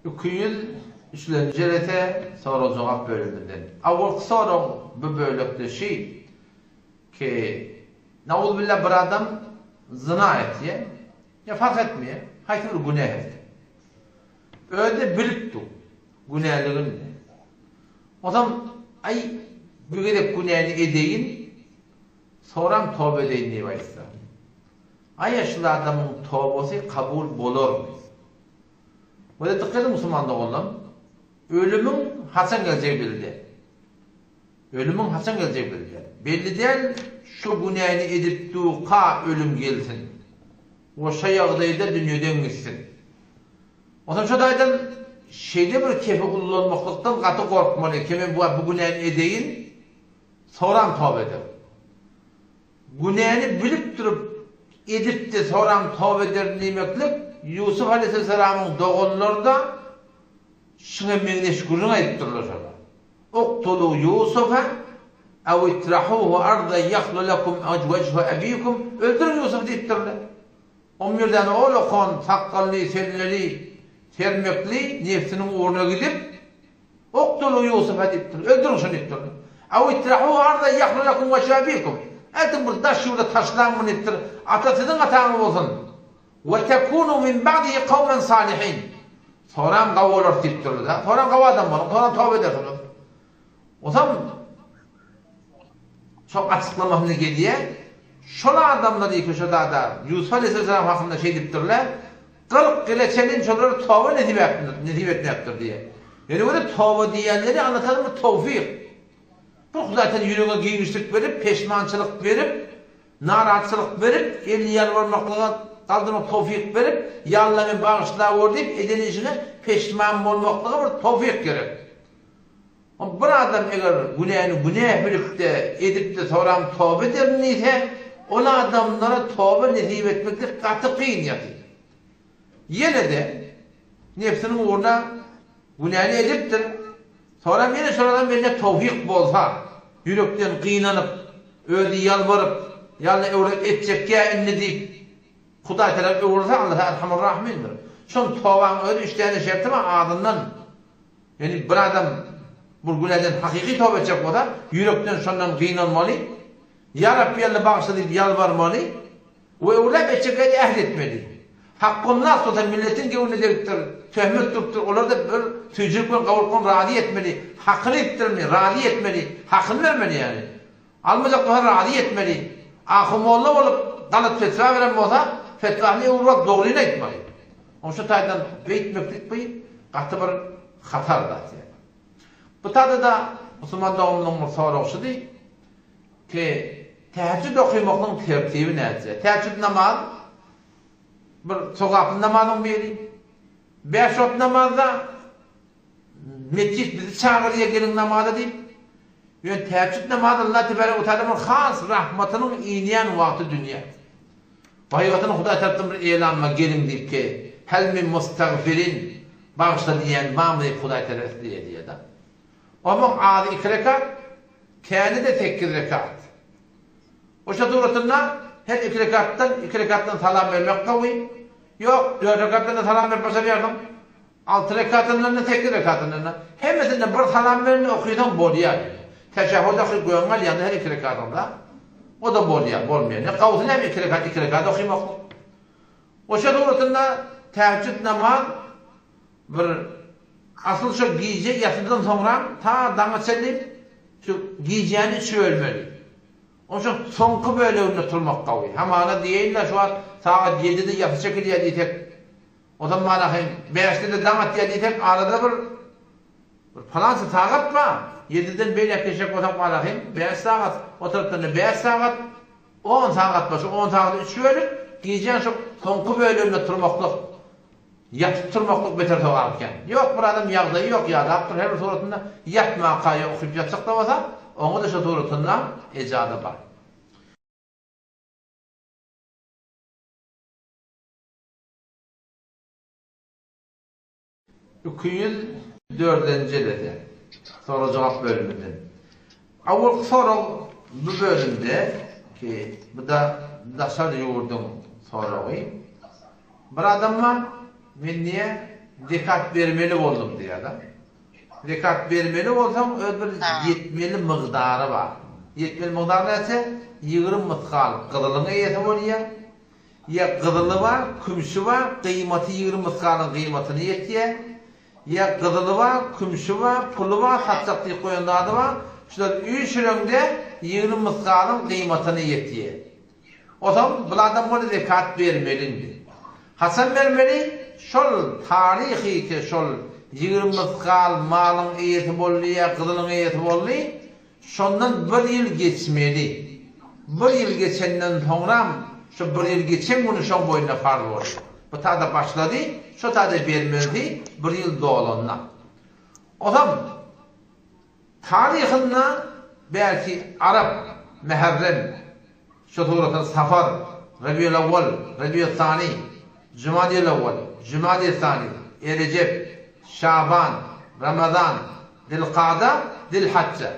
203-lenji jelese sorag-jogap bölüminden. Awalky sorag bu bölekde şi ki, nauzubilla bir adam zyna etýä, ýa fark etmeýä, haýsy bir günä etdi. Özi-de bilip dur günäligini. Onsoň aý bu gezek günäni edeýin, soram toba edeýin diýip aýtsa. Aýa şul adamyň tobasy kabul bolarmy? Wada dykgat ediň musulman doganlarym, ölümiň haçan geljegi belli däl. Ölümiň haçan geljegi belli däl. Belli däl şu günäni edip durka ölüm gelsin we şo ýagdaýda dünýeden gitsin. Onsoň şo taýdan şeýle bir kefi ullanmaklykdan gaty gorkmaly, ki men bu günäni edeýin, soram toba ederin. Günäni bilip durup, edip-de soram toba ederin diýmeklik, Ýusup aleýhissalamyň doganlary-da şuňa meňzeş gürrüň aýdypdyrlar şolar. Uktulu Ýusufa ew itrahuhu ardan ýahlu lekum wejhu abikum, Öldüriň Ýusuby diýipdirler. On bir däne olakan sakgally, selleli, sermekli nebsiniň ugruna gidip, Uktulu Ýusufa diýipdir. Öldüriň şuny diýipdir. Aw itrahuhu ardan ýahlu lekum wejhu abikum. Eltiň bir daş ýurda taşlaň muny diýipdir. Ata siziň ataňyz bolsun. We tekunu min ba'dihi kawmen salihin. Soram gawy bolarys diýipdirler-de. Soram gawy adam boluň, soram toba edersiňiz. Onsoň şoň açyklamasynda gelýär. Şol adamlar diýip şo zada Ýusup aleýhissalam hakynda şeý diýipdirler. 40 ýyla çenli şolara toba nesip etmedi, nesip etmepdir diýýär. Ýöne göre toba diýenleri Allatagala bir towfyk. Bir Hudaýdan ýüregiňe giňişlik berip, peşmançylyk berip, narahatçylyk berip, elini ýalbarmaklyga galdyrmak towfyk berip, Ýa Alla meni bagyşlaweri diýip eden işiňe peşman bolmaklyga bir towfyk gerek. Bir adam eger günäni günä bilip-de, edip-de soram toba ederin diýse, ol adamlara toba nesip etmeklik gaty kyn ýatyr. Ýene-de, nebsiniň ugruna günäni edipdir, soram ýene şol adam eline towfyk bolsa, ýürekden gynanyp, özi ýalbaryp, Ýa Alla öwret etjekgä indi diýip, Hudaý tarap öwrülse, Alla Erhamur-Rahymdyr. Şol tobaň özi üç däne şerti bar, azyndan Ýöne bir adam bir günäden hakyky toba etjek bolsa, ýürekden şondan gynanmaly, Ýa Rabbi Alla bagyşla diýip ýalbarmaly we öwläp etjek zady äht etmeli. Hakgynnas bolsa milletiň göwnüne degipdir, töhmet durupdyr, olary-da bir süýjülik bilen gowulyk bilen razy etmeli, hakyny iýipdirmi, razy etmeli, hakyny bermeli ýaly. Almajak bolsa razy etmeli. Ahun molla bolup galat fetwa beren bolsa, fetwasyny öwrüp alyp dogryny aýtmaly. Oň şu taýdan beýtmeklik bi gaty bir hatar zat ýaly. Bu tada-da musulman doganymyzyň bir soragy şudy ki, tähejjüd okymaklygyň tertibi näçe? Tähejjüd namaz bir sogaply namazyň biri. Bäş wagt namazda Metjit bizi çagyrýar geliň namaza diýip. Ýöne tähejjüd namazy Allah tebarek we taala bir has rahmatynyň inýän wagty dünýä. Hakykatyny Hudaý tarapdan bir elan bar geliň diýip ki, hel min mustagfirin bagyşla diýýän barmy diýip Hudaý taala isleýär diýýär-de. Onuň azy iki rekat, käni-de sekiz rekat. Oşa suratynda her iki rekatdan iki rekatdan salam bermek gowy. Ýok, dört rekatdan-da salam berip başarýarsyň. Alty rekatyndan-da, sekiz rekatyndan-da, hemmesinde bir salam berende okysaň bolýar. Teşehhud okyp göňüňi alýaňda her iki rekatyňda, o-da bolýar, bolmaýar. Ine, gowusy näme iki rekat, iki rekat okymaklyk. Oşa suratynda tähejjüd namaz bir asyl şo gije ýasydan soňram ta daňa çenli şu gijäni üçe bölmeli. Onsoň soňky böleginde turmak gowy. Hamana diýeýin-le şu wagt sagat ýedide ýasy çekilýär diýsek, Ozal malahy bäşde-de daň atýar diýsek, arada bir bir palança sagat bar. Ýediden beýläk geçjek bolsak malahy bäş sagat, o tarapdan-da bäş sagat, on sagat bar. Şu on sagady üç bölüp, gijäň şu soňky böleginde turmaklyk, ýatyp turmaklyk beter sogap eken. Ýok, bir adam ýagdaýy ýok, ýadapdyr, her bir suratynda ýatmaka ýa ukyp ýatjak-da bolsa, oňa-da şu suratynda ejaza bar. 204-nji jelede, sorag-jogap bölüminden. Awalky sorag bu bölümde ki, bu-da daşary ýurduň soragy. Bir adam bar, men diýýär, Zekat bermeli boldum diýýär-de. Zekat bermeli bolsaň, öz bir ýetmeli mygdary bar. Ýetmeli mygdar näçe? 20 mysgal gyzylyň eýesi bolýar. Ýa gyzyly bar, kümşi bar, gyýmaty 20 mysgalyň gyýmatyna ýetýär. Ýa gyzyly bar, kümşi bar, puly bar, satjak diýip goýan zady bar. Şular üýşüreňde 20 mysgalyň gyýmatyna ýetýär. Osaň bul adam ony zekat bermeli indi. Haçan bermeli? Şol taryhyke şol 20 mysgal malyň eýesi boldy ýa gyzylyň eýesi boldy, şondan bir ýyl geçmeli. Bir ýyl geçenden soňram şo bir ýyl geçen güni şoň boýnuna farz bolýar. Bu tada başlady, şo tada bermelisi bir ýyl dolanda. Osaň Taryhynda belki arap, Mäherrem, şu suratda Safar, Rebiülewwel, Rebiüssani, Jumadiülewwel, Jumadiüssani, Erejep, Şaban, Ramazan, Zilkada, Zilhajja.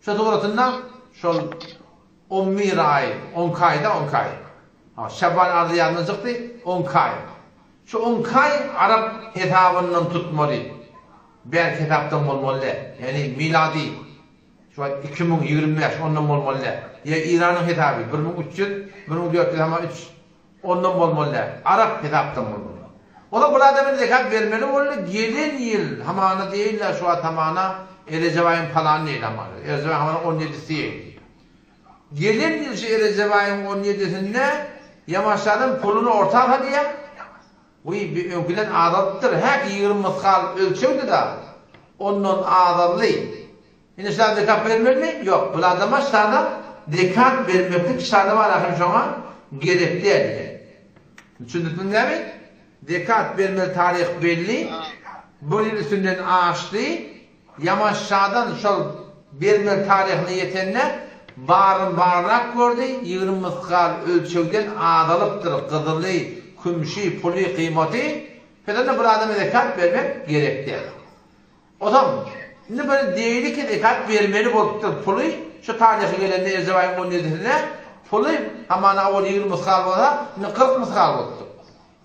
Şu suratynda şol on bir aý, on iki aýda on iki aý. Ha, Şaban arzy ýadymdan çykdy, on iki aý. Şu on iki aý arap hesabyndan tutmaly. Bärki hesapdan bolmaly däl. Ýagny milady şu wagt 2025 ondan bolmaly däl. Ýa Iranyň hesaby 1300, 1400 hama 3 ondan bolmaly däl. Arap hesapdan bolmaly. Ola bir adama zekat bermeli boldy, gelen ýyl hamana diýeýinler şu wagt hamana Erejep aýyň palany diýeli hamana. Erejep aýyň hamana 17-si diýeýin. Gelen ýyl şu Erejep aýyň 17-sinde ýamaşadan puluny orta salýar. Wiý, bi öňküden azalypdyr, häk 20 mysgal ölçegdi-da, ondan azaldy. Indi şa zekat bermelimi? Ýok, bul adama şada zekat bermeklik şada bar ahym şoňa gerek däl diýýär. Düşündiňmi näme? Zekat bermeli taryh belli, bir ýyl üstünden aşdy, Ýaman şadan şol bermeli taryhyna ýetende, baryny barlap gördi, 20 mysgal ölçegden azalypdyr gyzyly, kümşi, puly, gyýmaty, pes onda bir adama zekat bermek gerek däl. Ozam, indi bir diýeli ki zekat bermeli bolupdyr puly, şu taryhy gelende Erjep aýyň on ýedisinde puly hamana owal 20 mysgal bolsa, indi 40 mysgal bolupdyr.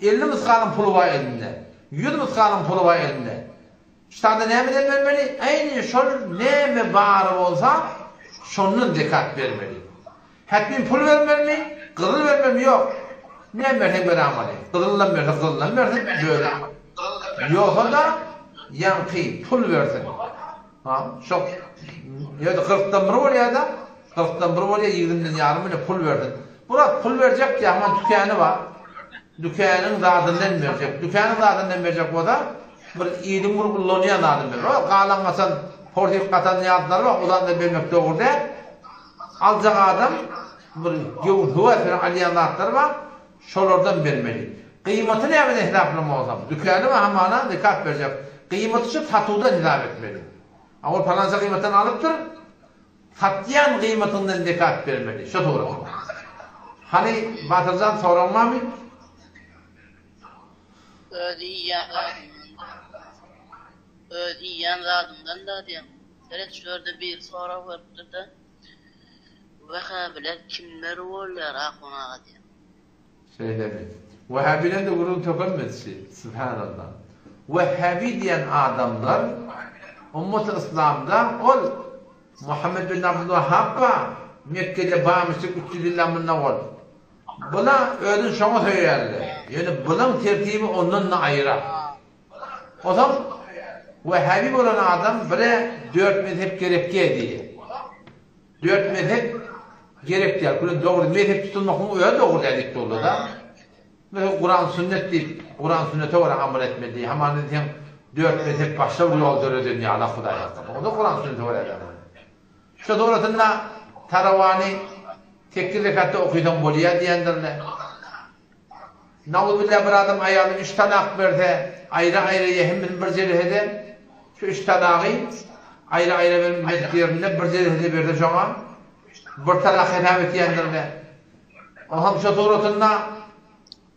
50 mysgalyň puly bar elinde, 100 mysgalyň puly bar elinde. Ştada nämeden bermeli? Äýni şol näme bar bolsa, şondan zekat bermeli. Hetmin pul bermelimi? Gyzyl bermelimi? Ýok. Näme berseň berämaly. Gyzyldan berse gyzyldan bersin, bölek. Ýogsa-da ýaňky pul bersin. Ha, şo ýa-da kyrkdan bir bolýar-da, kyrkdan bir bolýar, ýigrimiden ýarym bile pul bersin. Bular pul berjek diýýär, aman tükeni bar. Dükanyň zadyndan berjek. Dükanyň zadyndan berjek bolsa, bir iliň bir ullanýan zadyny ber. O galan gaçan, porsyk gatan ýatlary bar, o zatlary bermek dogry däl. Aljak adam bir göwün höwes bilen alýan zatlary bar, şolardan bermeli. Gyýmaty nämeden hesaplamaly bolsam, dükany bar hamana zekat berjek. Gyýmaty şu satuwdan hesap etmeli. A ol palança gyýmatdan alypdyr, Satýan gyýmatyňdan zekat bermeli. Şo suratda. Hany Batyrjan soragyň barmy? Öz iýýän zadymdan Öz iýýän zadymdan da diýen. Seret şu ýerde biri sorag beripdir-de. Wehhabiler kimler bolýar Ahun aga diýen. Şeýlemi? Wehhabiler-de gürrüň tökenmezçi. Subhanallah. Wehhabi diýen adamlar ummaty yslamda ol Muhammed bin Abdulwahhab bar, Mekgede barmyşdyk 300 ýyldan mundan owal. Bula özüni şoňa söýýärler. Ýöne bulaň tertibi ondan-da aýra. Onsoň wehhabi bolan adam bire dört mezhep gerekge diýýär. Dört mezhep gerek däl. Küle dogry mezhep tutulmakyň özi dogry däl diýip durdy-da. Mesela Kuran sünnet diýip, Kuran sünnete görä amal etmeli diýip, hamana diýseň dört mezhep başga bir ýol döreden ýaly Hudaý hakynda. Onda Kuran sünnete görä däl. Şu suratynda tarawany sekiz rekatda okysaň bolýar diýendirler. Nauzubilla bir adam aýalyna üç talak berse, aýry-aýry ýa hemmesini bir jelesede, şu üç talagy aýry-aýry bermek ýerinde bir jelesede berse şoňa bir talak hesap etýändirler. Oňam şo suratynda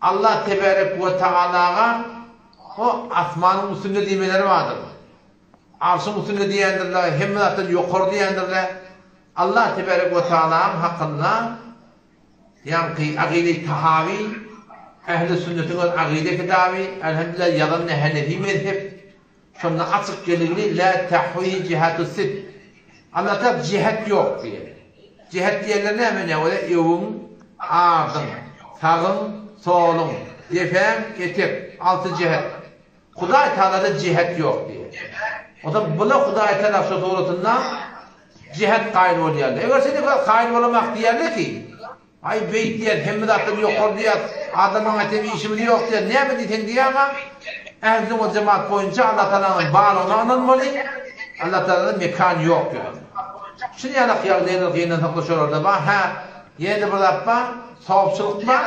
Allah tebarek we taalaga o asmanyň üstünde diýmeleri bardyr. Arşyň üstünde diýendirler, hemme zatdan ýokary diýendirler. Allah tebarek we taalaň hakynda Ýaňky Agyly Tahawy. Ähli sünnetiň öz agyda kitaby, elhamdülillah ýazan Henefi mezhep. Şonda açyk geligli la tahwihi jihatus sit. Allah tarap jihet ýok diýýär. Jihet diýenler näme ne bolýar? Öwüň, ardyň, sagyň, soluň, depäň, etek, alty jihet. Hudaý Taalada jihet ýok diýýär. Onda bula Hudaý Taala şu suratynda jihet kaýyl bolýarlar. Eger sen kaýyl bolamak diýerler ki, Aý beýik diýýär, hemme zatdan ýokary diýýär, adamyň aýtan işimiz ýok diýýär, näme diýseň diýýäňa, ähli we jemaat boýunça Allah Tagalanyň barlygyna ynanmaly, Allah Tagalada mekan ýok ýöne. Şuny ýalak ýagdaýlar gynansakda şolarda bar, hä, ýene-de bir zat bar, sopçylyk bar,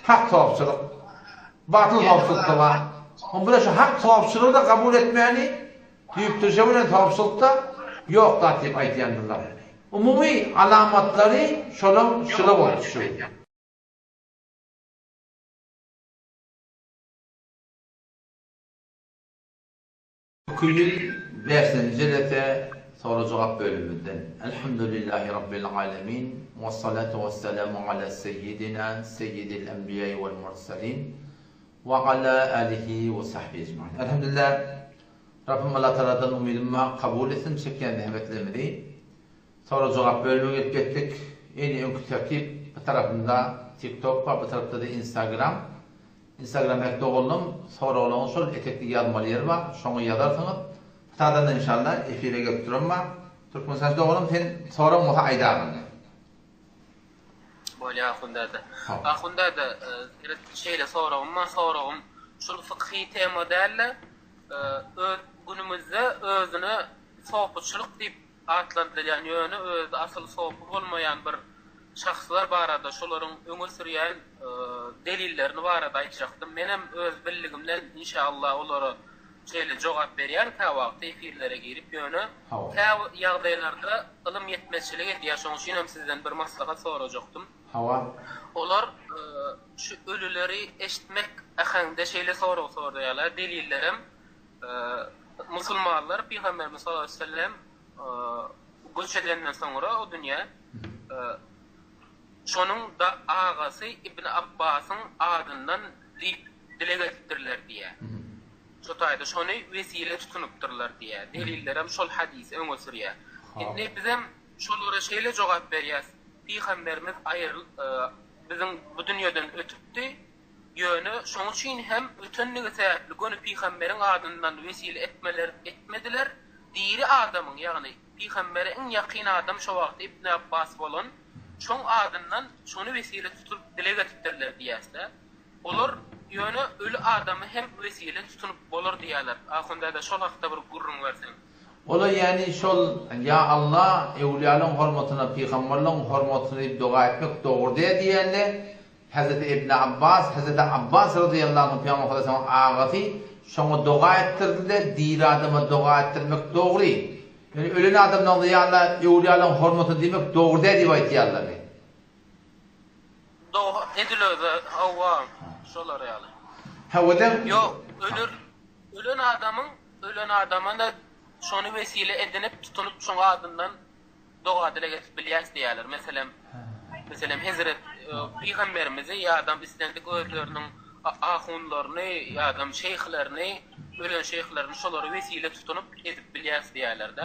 hak sopçylyk, batyl sopçylyk-da bar. Bular şu hak sopçylygy-da kabul etmäni Düýpdürje bilen topsultda ýok zat diýip aýdýandyrlar. Umumy alamatlary şolaň şula bolup şu. 205-nji jelese sorag-jogap bölümimizden. Elhamdülillahi Rabbil alemin, wessalatu wesselamu ala seýýidina seýýidil enbiýai wel murselin, we ala alihi we sahbihi ecmain. Elhamdülillah. Rabbym Allatagaladan umydym bar, kabul etsin çekýän zähmetlerimizi. Sorag jogap bölüme gelip ýetdik. Eni öňki tertip bir tarapynda TikTok bar, bir tarapda-da Instagram. Instagram et doganlam soraglaryňyzy şol etekde ýazmaly ýeri bar, şoňa ýazarsyňyz. Bu taýdan-da inşallah efire gelip duran bar. Türkmenistan doganym sen soragyň bolsa aýdagyn. Bolýar Ahun däde. Ahun däde, seret şeýle soragym bar, soragym şul fykhy tema däl-de, öz günümizde özüne sopuçylyk diýip atlandyrylýan, ýöne özi asyl sopy bolmaýan bir şahslar barada, şolaryň öňe sürýän delillerini barada aýtjakdym. Menem öz bildigimden inşallah olara şeýle jogap berýän käwagty efirlere girip, ýöne kä ýagdaýlarda ylym ýetmezçilik edýär, şonuň üçin hem sizden bir maslahat sorajakdym. Hawa. Olar şu ölüleri eşitmek äheňde şeýle sorag soraýarlar, delillerem musulmanlar Pygamberimiz sallallahu aleýhi we sellem göç edenden soňra o dünýä şonuň da agasy Ibn Abbasyň adyndan diýip dileg edipdirler diýýär. Şo taýda şony wesile tutunypdyrlar diýýär. Delillerem şol hadysy öňe sürýär. Indi bizem şolara şeýle jogap berýäs, Pygamberimiz aýryl biziň bu dünýeden ötüpdi, ýöne şoň üçin hem ötenligi sebäpli göni pygamberiň adyndan wesile etmeler etmediler, diri adamyň, ýagny pygambere iň ýakyn adam şo wagt Ibni Abbas bolan, şoň adyndan şony wesile tutup dileg edipdirler diýýäs-dä. Olar ýöne öli adamy hem wesile tutunyp bolar diýýärler. Ahun däde şol hakda bir gürrüň berseň. Olar ýagny şol Ýa Alla, öwlüýalaryň hormatyna, pygamberleriň hormatyna diýip doga etmek dogry däl diýende, Hezreti Ibni Abbas, Hezreti Abbas razyýallahu anhu Pygamber sallallahu aleyhi agasy şoňa doga etdirdiler, diri adama doga etdirmek dogry. Ýöne ölen adamdan Ýa Alla, öwlüýalaryň hormatyna diýmek dogry däl diýip aýtýarlar. Dogry, edil özi, hawa, şolar ýaly. Hawa-da. Ýok, öler, ölen adamyň Ölen adama-da şony wesile edinip, tutunyp şoň adyndan doga-dileg edip bilýäs diýýärler. Meselem, meselem, hezret pygamberimizi ýa-da islendik özleriniň ahunlaryny ýa-da şeýhlerini, ölen şeýhlerini şolary wesile tutunyp edip bilýäs diýýärler-de.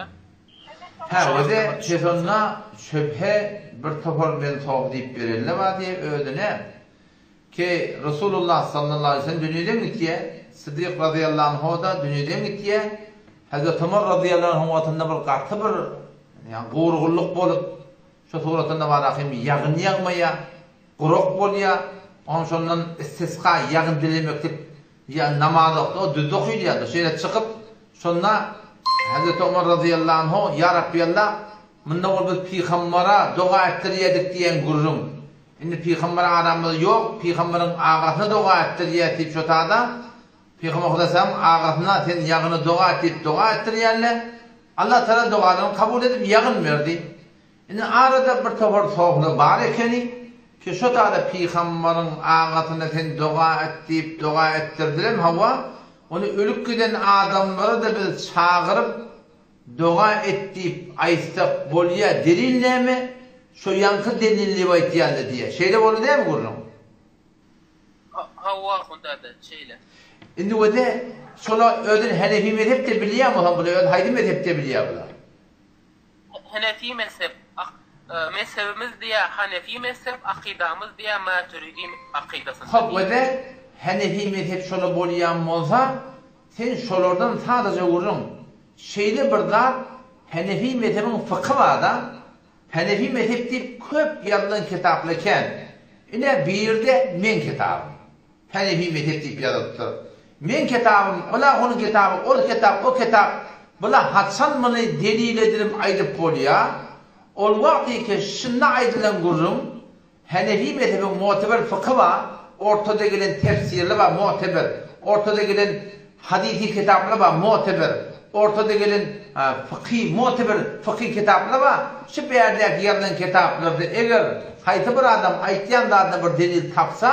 Hä, özi sezonda şübhe bir topar men sow diýip berenler bar diýýär özüne. Ki, Resulullah sallallahu aleýhi we sellem dünýeden gitýär, Siddik razyýallahu anhu-da dünýeden gitýär. Hezreti Omar razyýallahu anhuň wagtynda bir gaty bir ýagny gurgunlyk bolup, şo suratynda bar ahim ýagyn ýagmaýar, gurak bolýar. Oňam şondan istisga ýagyn dilemeklik ýa namaz okdy, o düzde okylýardy. Şeýle çykyp, şonda Hezreti Omar razyýallahu anhu, Ýa Rabbiýallah, munda bol biz pygambara doga etdirýärdik diýen gürrüň. Indi pygamber aramyzda ýok, pygamberiň agasyna doga etdirýäs diýip şo tada, Pygamber Hudaýsalam agasyna sen ýagyna doga et diýip doga etdirýärler. Allah Tagala dogalaryny kabul edip ýagyn berdi. Indi arada bir topar sohla bar ekeni, ki şo tada pygamberiň agasyna sen doga et diýip doga etdirdilermi hawa, ony ölüp giden adamlary-da biz çagyryp Doga et diýip aýtsak bolýa delil näme şo ýaňky delil diýip aýtýanda diýä şeýle boldy dämi gürrüň. Hawa ahun däde, şeýle. Indi wede şola özüni Henefi mezhep diýip bilýärmi olam bular özüni haýsy mezhep diýip bilýär bular? Henefi mezhep, mezhebimiz diýýär Hanefi mezhep, akydamyz diýýär Maturidi akydasynda Hop wede Henefi mezhep şola bolýan bolsa sen şolardan sadaja gürrüň. Şeýle bir zat Henefi mezhebiň fykhy barda Henefi mezhep diýip köp ýazylan kitaplar kän. Ine birde meň kitabym. Henefi mezhep diýip ýazylypdyr. Meň kitabym, ol-a onuň kitaby, ol kitap, o kitap, bula haçan muny delil edilip aýdyp bolýar? Ol wagtyky şunda aýdylan gürrüň Henefi mezhebiň mu'teber fykhy bar, ortada gelen tefsirler bar mu'teber, ortada gelen hadysy kitaplar bar mu'teber, ortada gelen fykhy mu'teber fykhy kitaplar bar. Şu bärdäki ýazylan kitaplarda eger haýsy bir adam aýtýan zadyna bir delil tapsa,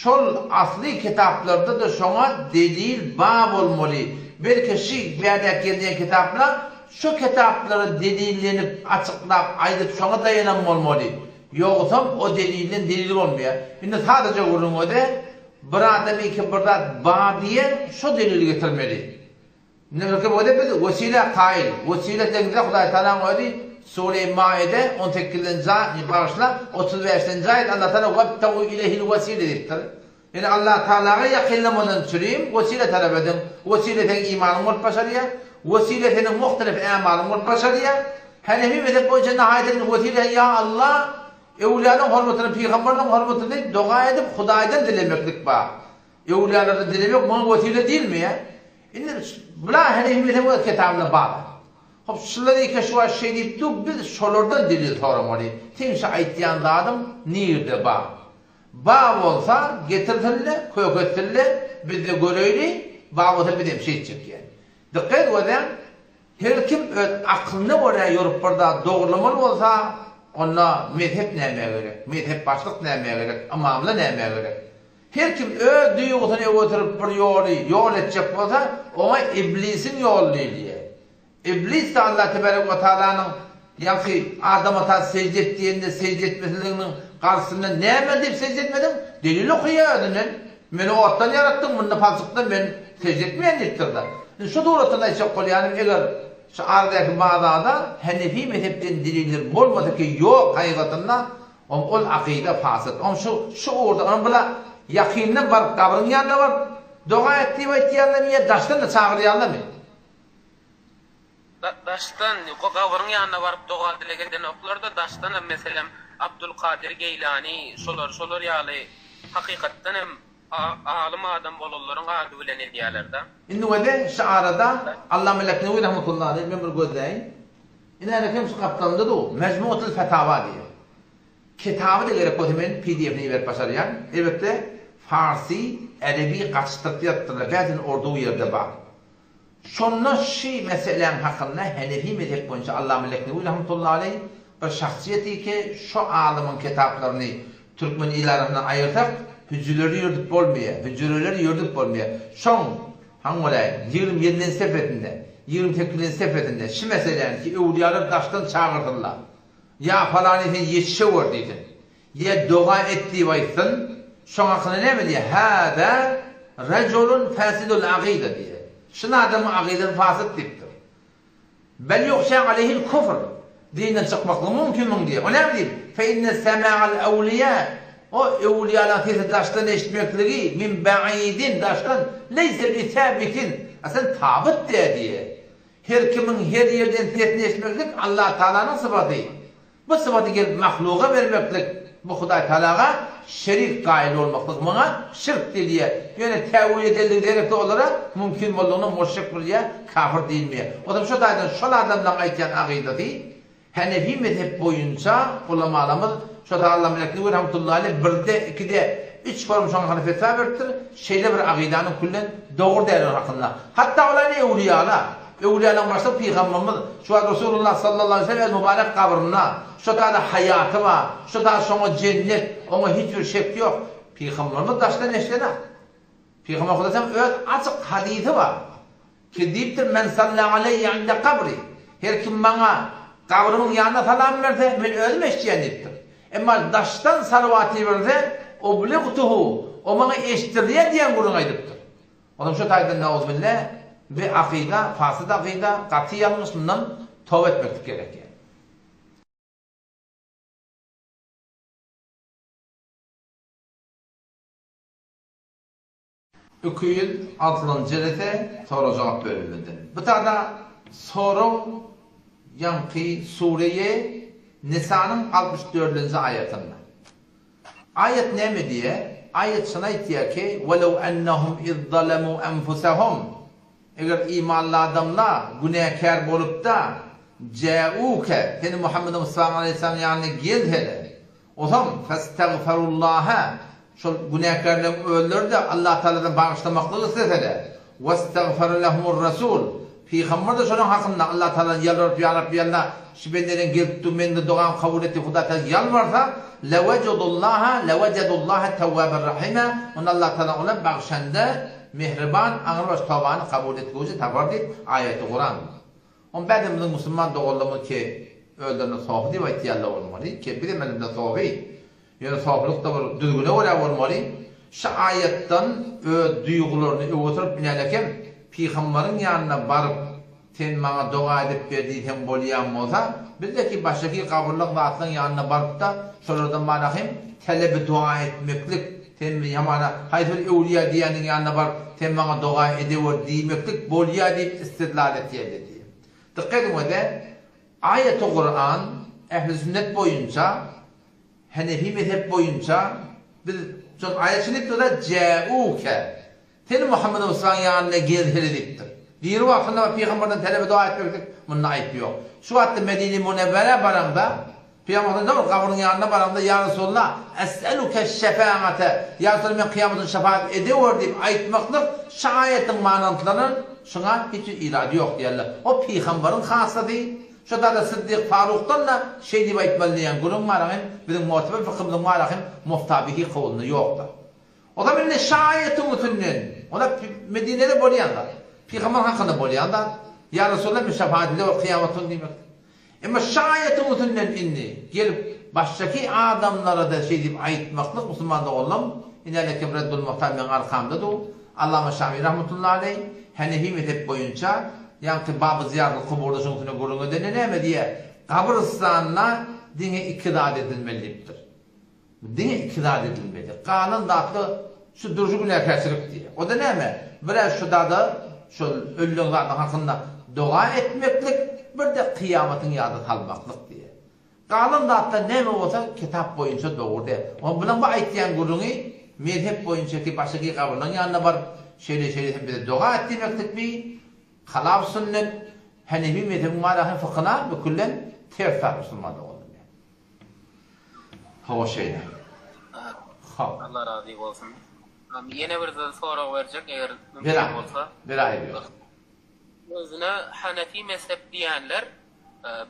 Şol asly kitaplarda-da şoňa delil ba bolmaly. Belki şy bärdäki gelýän kitaplar şo kitaplara delillenip açyklap aýdyp şoňa daýanan bolmaly. Ýogsam o delilden delil bolmaýar. Indi sadaja gürrüň öde bir adam iki bir zat ba diýen şo delili getirmeli. Nirki bolsa biz wesilä kaýyl. Wesile deňze Hudaý Tagalaň özi Sure Maide on sekizinji aý bagyşla otuz bäşinji aýat Allah Tagala webtegu ileyhil wesile diýipdir. Ýöne Allah Tagalaga ýakynlamadan çürim wesile talap ediň. Wesile seň imanyň bolup başarýar. Wesile seniň muhtelif ämalyň bolup başarýar. Hanefi mezhep boýunça nahaýat edilen wesile ýa Allah öwlüýalaryň hormatyna pygamberleriň hormatyna diýip doga edip Hudaýdan dilemeklik bar. Öwlüýalardan dilemek muňa wesile diýilmeýär. Indi bular heniz meniň öz kitabymda bar. Hop şular eke şu wagt şeý diýip dur, biz şolardan delil soramaly. Seň şu aýtýan zadyň nirde bar? Bar bolsa getirsinle, köketsinle, bizde göreýli, bar bolsa bizem şeýtjek diýen. Dykgat et özem, her kim öz aklyna görä ýorup bir zat dogrulamaly bolsa, onda mezhep nämä gerek, mezhep başlyk nämä gerek, ymamla nämä gerek? Her kim öz duýgusyny öňe sürüp bir ýoly ýol etjek bolsa, oňa Iblisiň ýoly diýilýär. Iblis-de Allah tebarek we taalanyň ýaňky Adam ata sežde et diýende sežde etmesizliginiň garşysynda näme diýip sežde etmediň? Delil okaýar özünden. Meni otdan ýaratdyň, munda palçykdan men sežde etmeýän diýipdir-de. Indi şu suratdan aýtjak bolýanym eger şu aradaky bazarda Henefi mezhepden deliller bolmasa ki ýok hakykatynda Om ol akyda fasyt. Om şu şu ugurda onuň bula ýakyndan baryp gabryň ýanyna baryp doga et diýip aýtýarlarmy ýa daşdan-da çagyrýarlarmy? Daşdan gabryň ýanyna baryp doga dileg edenoklar-da daşdanam meselem Abdulkadyr Geýlani şolar şolar ýaly hakykatdan hem alym adam bolanlaryň ady bilen edýärler-da. Indi weli şu arada Allama Leknewi rahmetullahi aleýh men bir gözläýin. Ine hem şu gapdalynda dur. Mejmuatul Fetawa diýýär. Kitaby-da gerek bolsa men PDF-ni iberip başarýan. Elbetde farsy, erebi gatyşdyryp ýazypdyrlar. Bäsini orduw ýerde bar. Şonda şy meseläň hakynda Henefi mezhep boýunça Allama Leknewi rahmetullahi aleýh bir şahsyýeti ki şo alymyň kitaplaryny türkmen il arasyndan aýyrsak hüjüleri ýördüp bolmaýar, hüjüreleri ýördüp bolmaýar. Şoň Haň bolaýyn, 27-nji sefesinde, 28-nji sefesinde şi meseläni ki öwlüýalar daşdan çagyrsynlar. Ýa palany sen ýetişewer diýsin. Ýa doga et diýip aýtsyn. Şoň hakynda näme diýýär? Hâzâ rejulun fâsidul agyda diýýär. Şun adamyň agydasy fasyt diýipdir. Bel ýuhşâ aleýhil kufr, dinden çykmaklygy mümkin muň diýýär. O näme diýip? Fe inne semâ'al ewliýâ, o öwlüýalaryň sesi daşdan eşitmekligi, min ba'idin, daşdan, leýse bi säbitin, aslynda tabyt däl diýýär. Her kimiň her ýerden sesini eşitmeklik Allatagalanyň sypaty. Bu sypaty gelip mahluga bermeklik, bu Hudaý Tagalaga şerik gaýyl bolmaklyk, muňa şirk diýilýär. Ýöne täwil edildigi derekde olara mümkin boldugyna muşrik bolýar, kafir diýilmeýär. Ozal şo taýdan şol adamlaryň aýtýan agydasy Henefi mezhep boýunça ulamalarymyz şo Tagalla Meleknur rahmetullahi aleýh birde, ikide, üç forum şoň hakynda fetwa beripdir, şeýle bir agydanyň küllen dogry däldigi hakynda. Hatda olar ine öwlüýalar. Öwlüýalaryň başlygy Pygamberimiz, şu wagt Resulullah sallallahu aleýhi we sellem öz mübarek gabrynda, şo taýda haýaty bar, şo taýda şoňa jennet, oňa hiç bir şek ýok. Pygamberimiz daşdan eşidenak. Pygamber Hudaýam öz açyk hadysy bar. Ki diýipdir, Men salla aleýýe inde kabri. Her kim maňa gabrymyň ýanynda salam berse, men özüm eşidýän diýipdir. Emma daşdan salawat iberse, ubligtuhu. O maňa eşitdirýär diýen gürrüň aýdypdyr. Onam şu taýdan nauzubilla bi akyda, fasyt akyda, gaty ýalňyş mundan toba etmeklik gerek ýa. 206-njy jelese sorag-jogap bölüminden. Bu tada sorag ýaňky sureýe Nisanyň 64-nji aýatynda. Aýat näme diýýär? Aýat şuny aýtýar ki, Welew ennehum iz zalemû enfusehum, Eger imanly adamlar günäkär bolupda, jä'ûke, seni Muhammed Mustafa aleýhissalamyň ýanyna gelseler, Onsoň, festagfarullaha, şol günäkärleriň özleri-de Allatagaladan bagyşlamaklygy isleseler, westagfara lehumur-rasul, pygamber-de şolaryň hakynda Allatagaladan ýalbaryp, Ýa Rabbi Alla, şu bendeleň gelip dur, meniň-de dogamy kabul et diýip Hudaýtagala ýalbarsa, lewejedullaha, lewejedullaha tewwaben rahima, onda Allatagala olara bagyşanda, mähriban, aňrybaş tobany kabul etgüji tapar diýip, aýaty-Kuran. On bäde biziň musulman doganlarymyz ki özlerine sofy diýip aýtýarlar bolmaly ki bizem elimizde sofy ýöne sofylykda bir düzgüne görä bolmaly şu aýatdan öz duýgularyny öňe sürüp bilýän eken pygambaryň ýanyna baryp sen maňa doga edip ber diýseň bolýan bolsa bizde ki başgaki gabyrlyk zatlaryň ýanyna barypda şolardan bana hem telebi doga etmeklik sen bir hamana haýsy bir öwlüýä diýýäniň ýanyna baryp, sen maňa doga edewer diýmeklik bolýar diýip istidlal etýärler diýýär. Dykgat ediň öde, aýaty Kuran ähli sünnet boýunça, henefi mezhep boýunça biz şol aýat şeýle diýipdir-de, Jäuke, Sen Muhammet Mustafaň ýanyna gelsene diýipdir. Diri wagtynda we pygamberden talebe doga etmeklik munda aýyp ýok. Şu wagtda Medine Munewwerä baraňda, pygamber sallallahu gabrynyň ýanyna baraňda ýa Resulallah, es'elukeş-şefa'ate, ýa Resulallah men kyýamat güni şefaat edewer diýip aýtmaklyk şu aýatyň manysyna şuňa hiç bir irady ýok diýerler. O pygamberiň hassasy, şo dada Syddyk Farukdan-da şeý diýip aýtmaly diýen gürrüň bar hem biziň mu'teber fykymyzyň bar hem muftabihi kowlunda ýokdur. Olam indi şaýatyň üstünden, ola Medinede bolýan zat, pygamber hakynda bolýan zat, Ýa Resulallah men şefaat edewür kyýamat güni diýmek. Emma şaýatyň üstünden indi gelip başdaky adamlara-da şeý diýip aýtmaklyk musulman doganlarym, inälekem Reddul Muhtar meň arkamda dur, Allama Şafi rahmetullahi aleý, Henefi mezhep boýunça, ýaňky Baby zyýaratul kuburda şoň üstünde gürrüň edende näme diýýär, Gabrystanda diňe iki zat edilmeli diýipdir. Diňe iki zat edilmeli. Galan zatlar şu durşy günäkärçilik diýýär. O-da näme? Bir-ä şu zada, şol ölüleň zadynyň hakynda doga etmeklik, bir-de kyýamatyň ýada salmaklyk diýýär. Galan zatlar näme bolsa kitap boýunça dogry däl. Oňa bulaň bu aýtýan gürrüňi mezhep boýunça ki başga gabyrlaryň ýanyna baryp şeýle-şeýle sen bize doga et diýmeklikmi? Halaf sünnet, henefi mezhebiň marahy fykyna bu küllen ters zat musulman doganlar. Hawa şeýle. Hop. Allah razy bolsun. Ýene bir sorag berjek eger mümkin bolsa. Ber aýyp ýok. Özüne Hanefi mezhep diýenler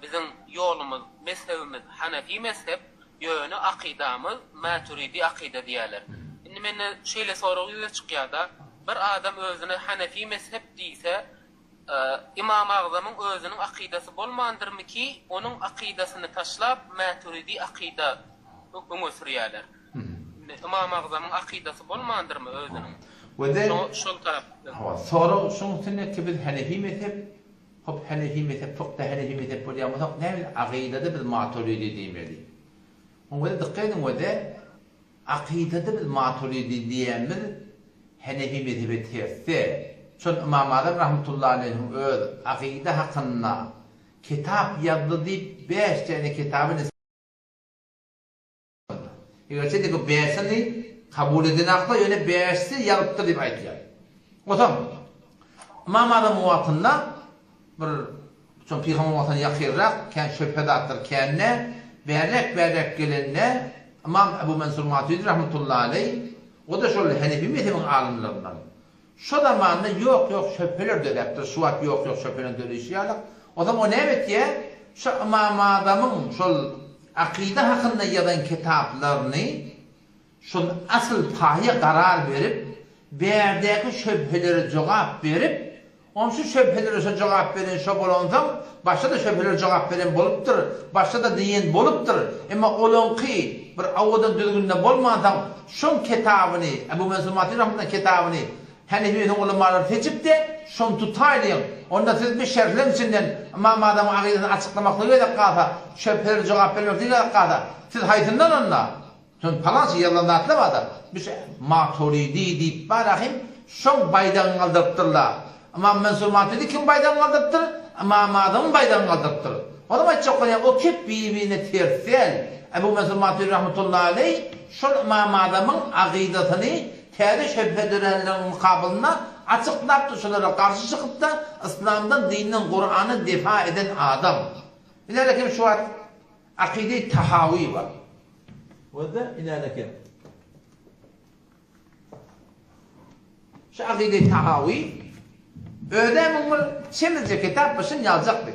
biziň ýolumyz, mezhebimiz Hanefi mezhep, ýöne akydamyz Mäturidi akyda diýýärler. Indi mende şeýle sorag ýüze çykýarda, bir adam özüne Hanefi mezhep diýse, Ymam Agzamyň özüniň akydasy bolmandyrmy ki, onuň akydasyny taşlap, Mäturidi akyda öňe sürýärler. Indi Ymam Agzamyň akydasy bolmandyrmy özüniň? We-de, Şol tarapdan. Hawa, sorag şuň üstünde ki biz Hanefi mezhep, hop Hanefi mezhep, fykda Hanefi mezhep bolýan bolsak, näme biz akydada biz Maturidi diýmeli? Oň we-de dykgat ediň we-de, Akydada biz Maturidi diýenimiz Henefi mezhebe tersde. Şol Ymam Azam rahmetullahi aleýhiň öz akyda hakynda kitap ýazdy diýip bäş däne kitaby Eger şeýdip bu bäşini kabul edenakda ýöne bäşisi ýazypdyr diýip aýdýar. Onsoň Ymam Azamyň wagtynda bir Şol pygamber wagtyndan ýakynrak, kän şübhe zatlar kände, bärräk-bärräk gelende, Ymam Ebu Mensur Maturidi rahmetullahi aleý, o-da şol Henefi mezhebiň alymlaryndan. Şo zamanda ýok-ýok şübheler döräpdir, şu wagt ýok-ýok şübheleriň döreýşi ýalyk. Onsoň o näme etýär? Şo Ymam Azamyň şol akyda hakynda ýazan kitaplaryny Şol asyl paýa karar berip, bärdäki şöbhelere jogap berip, on şu şöbhelere şo jogap beren şo bolansoň, başda-da şöbhelere jogap beren bolupdyr, başda-da diýen bolupdyr, emma olaňky. bir owadan düzgünde bolmansoň, şoň kitabyny, Ebu Mensur Maturidi rahmetullahi kitabyny Henefi mezhebiň ulamalary seçip-de, şony tutaýlyň. Onda siz bir şerhleň içinden Ymam Azamyň akydasyny açyklamaklyga gezek galsa, şübhelere jogap bermeklige gezek galsa, siz haýsyndan onda? Şon palança ýazylan zatlar barda, bir şu Maturidi diýip bar ahim, şoň baýdagyny galdyrypdyrlar. Ymam Mensur Maturidi kim baýdagyny galdyrypdyr? Ymam Azamyň baýdagyny galdyrypdyr. Onam aýtjak bolýan, o kep bir-birine ters däl. Ebu Mensur Maturidi rahmetullahi aleý şol Ymam Azamyň agydasyny täze şübhe döränleriň mukabylynda açyklapdyr, şolara garşy çykypda yslamdan, dinden, Kurandan defa eden adam. Ine kim şu wagt Akyda-i Tahawi bar. Wada inäneken. Şu Akyda-i Tahawi özem bir çemizje kitap başyn ýazjakdy.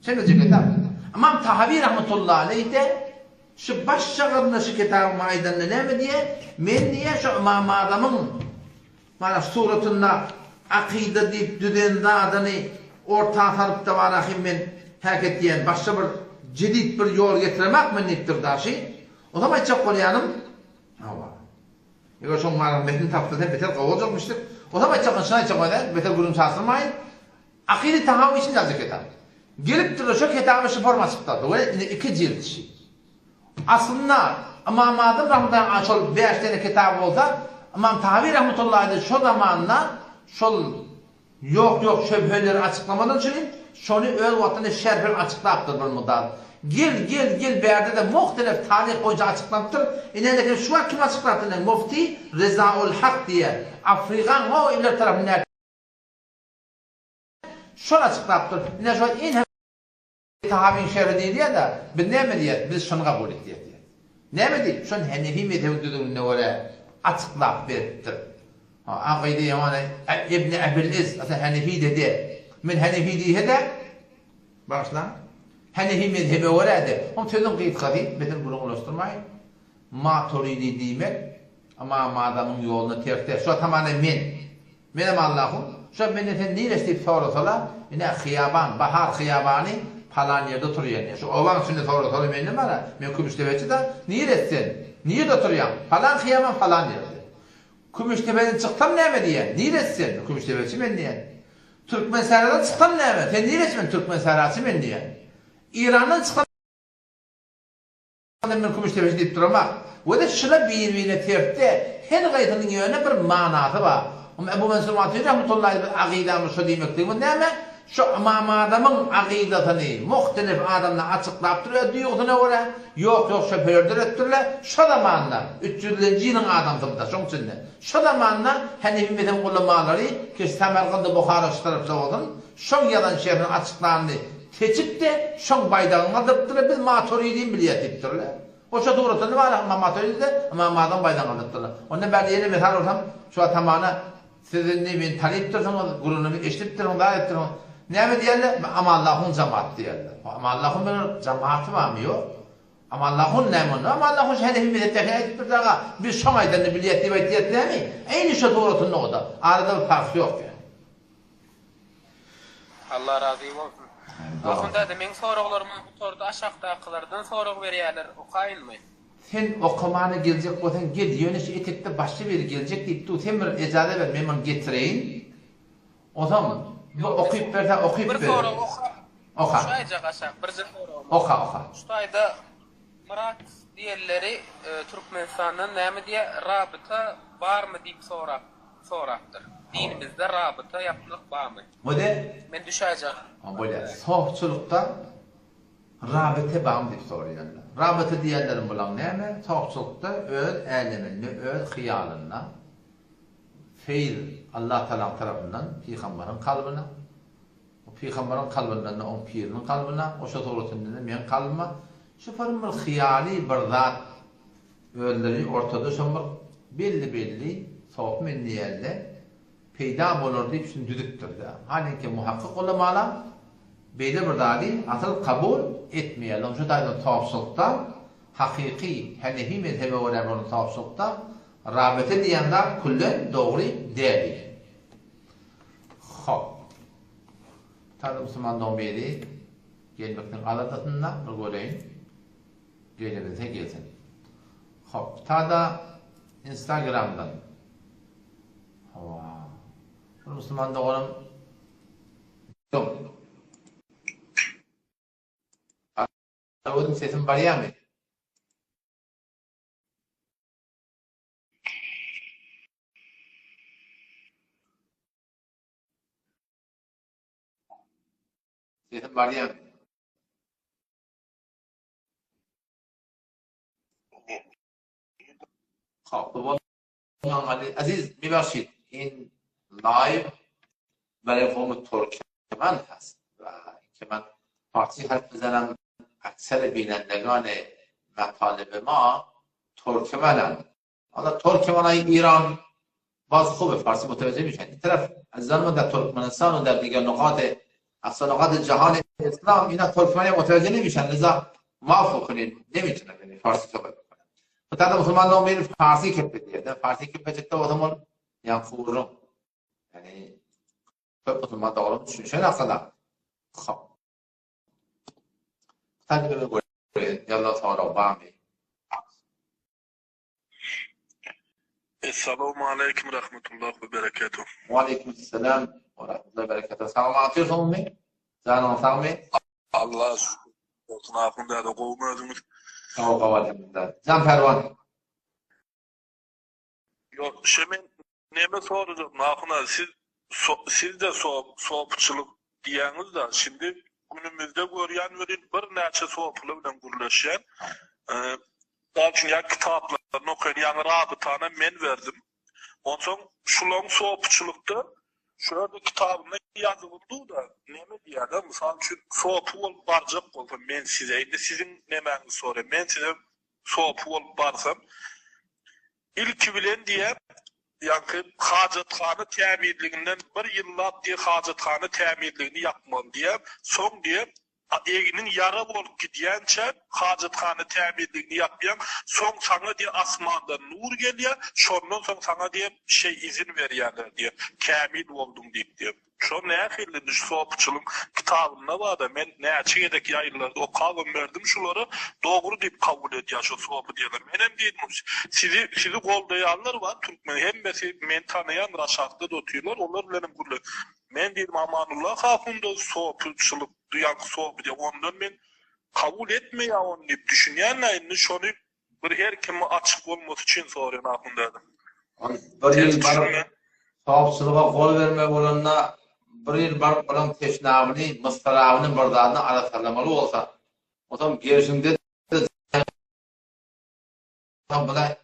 Çemizje kitap. Ymam Tahawi rahmetullahi aleyh de şu baş şagyrdyna şu kitabymy aýdanda näme diýýär? Men diýýär şu Ymam Azamyň Mana suratynda akyda diýip düzen zadyny orta salypda barahym men häk etýän başga bir jedit bir ýol getiremak men diýipdir daşy. Onam aýtjak bolýanym hawa. Eger şoň mana metni tapsa sen beter gowy boljakmyşdyk. Onam aýtjak şuny aýtjak bolýan beter gürrüň çaşdyrmaýyn. Akyda Tahawy üçin ýazjak kitap. Gelipdirler şo kitaby şu forma çypdardy we indi iki jilt şi. Aslynda Ymam Azam rahmetullahi aleýh şol bäş däne kitaby bolsa, Ymam Tahawi rahmetullahi aleýh şo zamanda şol ýok ýok şöbheleri açyklamadan üçin şony öz wagtynda şerh bilen açyklapdyr bir mukdar. Gel gel gel bärde-de muhtelef taryh boýunça açyklanypdyr. Ine şu wagt kim açyklapdyr ine Mufti Rezaul Hak diýen Afrigaň o ileri tarapyndaky şol açyklapdyr. Ine şo in Tahawyň şerhi diýilýär-de, biz näme diýýäs, biz şuny kabul edýäs diýýäs. Näme diýip, şony Henefi mezhebiň düzgünine görä açyklap beripdir. Ha, akyda ýamana Ibn Ebil Izz, asly Henefi-de de. Men Henefi diýse-de, bagyşlaň, Henefi mezhebe görä-de. Oň sözüň gysgasy, beter gürrüň ulaşdyrmaýyn. Maturidi diýmek, Ymam Azamyň ýoluna ters däl. Şu tamana men. Menem Allahym, şo menden sen niresi diýip sorasala, ine, hyýaban, Bahar hyýabany palan ýerde oturýan diýýär. Şu obaň içinde sorasala menden bar-a, men Kümüşdepeçi-da, niresi sen? Nirede oturýaň? Palan hyýaban palan ýerde. Kümüşdepeden çyksam näme diýýär? Niresi sen? Kümüşdepeçi men diýýän. Türkmensähradan çyksam näme? Sen niresi men? Türkmensähraçy men diýýän. Eýrandan çyksam. Men kümüşdepeçi diýip duramak. Wede şula bir-birine tersde, her gaýsynyň ýöne bir manasy bar. Onda Ebu Mensur Maturidi rahmetullahi aleyh biz agydamyz şo diýmekligimiz näme? Şo Ymam Azamyň agydasyny muhtelif adamlar açyklapdyr öz duýgusyna görä, ýok-ýok şöbheler döretdirler. Şo zamanda, üç ýüzlenji ýylyň adamsy bu-da, şoň üçin-de. Şo zamanda Henefi mezhebiň ulamalary, ki Samarkanda, Buhara şu tarapda bolsun, Şoň ýazan şerhini açyklanyny seçip-de, şoň baýdagyny galdyrypdyrlar, biz Maturidini bilýäs diýipdirler. Goşa suratynda bar, Ymam Maturidi-de Ymam Azam baýdagyny galdyrypdyrlar. Ondan bärde ýene mysal bolsam, şu wagt hamana siz indi meni tanypdyrsyňyz, gürrüňimi eşidipdirsiňiz, zat edipdirsiňiz. Näme diýerler? Amanlahun jamaat diýerler. Amanlahun bir jamaty barmy? Ýok. Amanlahun näme onda? Amanlahun şu Henefi mezhepdäki aýdypdyr daga, biz şoň aýdanyny bilýäs diýip aýtýas näme? Eýni şo suratynda o-da. Arada bir parh ýok ýaly. Allah razy bolsun. Ahun däde meň soraglarym gutardy aşakdakylardan sorag berýäler okaýynmy? Sen okamana geljek bolsaň gel ýöne şu etekde başga biri geljek diýip dur sen bir ejaza ber men muny getireýin onsoň bu okyp berseň okyp Bir ber. sorag oka. Oka. Düşäýjek aşak birje soragym. Oka oka. Şu taýda Myrat diýenleri Türkmenistandan näme diýä rabyta barmy diýip sorap sorapdyr. Dinimizde rabyta ýapmak barmy? Wede. Men düşäýjek. Ha bolýar. Sofçylykda rabyta barmy diýip soraýarlar. Rabyta diýenlerim bulaň näme? Sofçylykda öz äleminde, öz hyýalynda feýz Allah Tagalaň tarapyndan pygambaryň kalbyna, O pygamberiň kalbyndan-da oň piriniň kalbyna, oşa suratynda-da meň kalbyma şu bir bir hyýaly bir zat özleri ortada şoň bir belli-belli sopy men diýende peýda bolar diýip şuny düzüpdir-dä. Halinki muhakkyk ulamalar beýle bir zady asyl kabul etmeýärler. Şu taýdan sopçylykda hakyky henefi mezhebe görä bolan sopçylykda rabite diýen zat küllen dogry däl diýen. Hop. Täze musulman dogan biri gelmekden aladasynda, bir göreýin. Gelebilse gelsin. Hop, tada Instagramdan. Hawa. Bir musulman doganym Ýok. Özüm sesim barýarmy? Sesim barýarmy? عزیز میبخشید این لایو برای قوم ترکمن هست و اینکه من فارسی حرف بزنم اکثر بینندگان مطالب ما ترکمنن حالا ترکمن های ایران باز خوب فارسی متوجه میشن این طرف عزیزان ما در ترکمنستان و در دیگر نقاط اقصا نقاط جهان اسلام اینا ترکمنی متوجه نمیشن لذا معاف کنید نمیتونن یعنی فارسی صحبت بکنن و مسلمان نام این فارسی که بدید فارسی که بچه o zaman yani kurum yani musulman doğru düşünüşe nasıl خب Yalla sorag barmy? Essalamu aleýkum rahmetullah we berekatuh. Waleýkim essalam we rahmetullah we berekatuh. Sag otyrsyňyzmy? Janyňyz sagmy? Allaha şükür bolsun ahun däde gowumy özüňiz? Sag gowy elhamdülillah. Jan Pälwan. Ýok şe men neme sorajak ahun aga siz sizde sopyçylyk diýýäňiz-da şindi günümizde görýän welin birnäçe sopylar bilen gürleşýän. Mysal üçin ýa kitaplaryny okaýan ýaňy rabytanam men berdim. Onsoň şulaň sopyçylykda şu ýerde kitabynda ýazylydy-da neme diýýär-de mysal üçin sopy bolup barjak bolsam men size indi siziň nemäňizi soraýan men size sopy bolup barsam ilki bilen diýýär ýaňky hajathana tämizliginden bir ýyllap diýýär hajathana tämizligini ýapmaly diýýär soň diýýär Egniň ýara bolup gidýänçä hajathana tämizligini ýapýaň, soň saňa diýe asmandan nur gelýär, şondan soň saňa diýe şeý izin berýärler diýe, kämil bolduň diýip diýe. Şo nähili indi şu sopyçylyň kitabynda barda men näçe gezek ýaýynlarda okabam berdim şulary dogry diýip kabul edýär şo sopy diýenler. Menem diýdim sizi sizi goldaýanlar bar türkmen hemmesi meni tanaýan Raşatda-da otyrlar olar bilenem gürle Men diýdim Amanullah ahunda sopyçylyk ýaňky sopy diýip ondan men kabul etmeýä ony diýip düşünýän-dä indi şony bir her kime açyk bolmasy üçin soraýan ahun däde. Ol bir ýyl baryp sopçylyga gol bermeli bolanda bir ýyl baryp olaň teşnabyny, myssyrabyny bir zadyny arassalamaly bolsa, onsoň gelşiňde-de bular.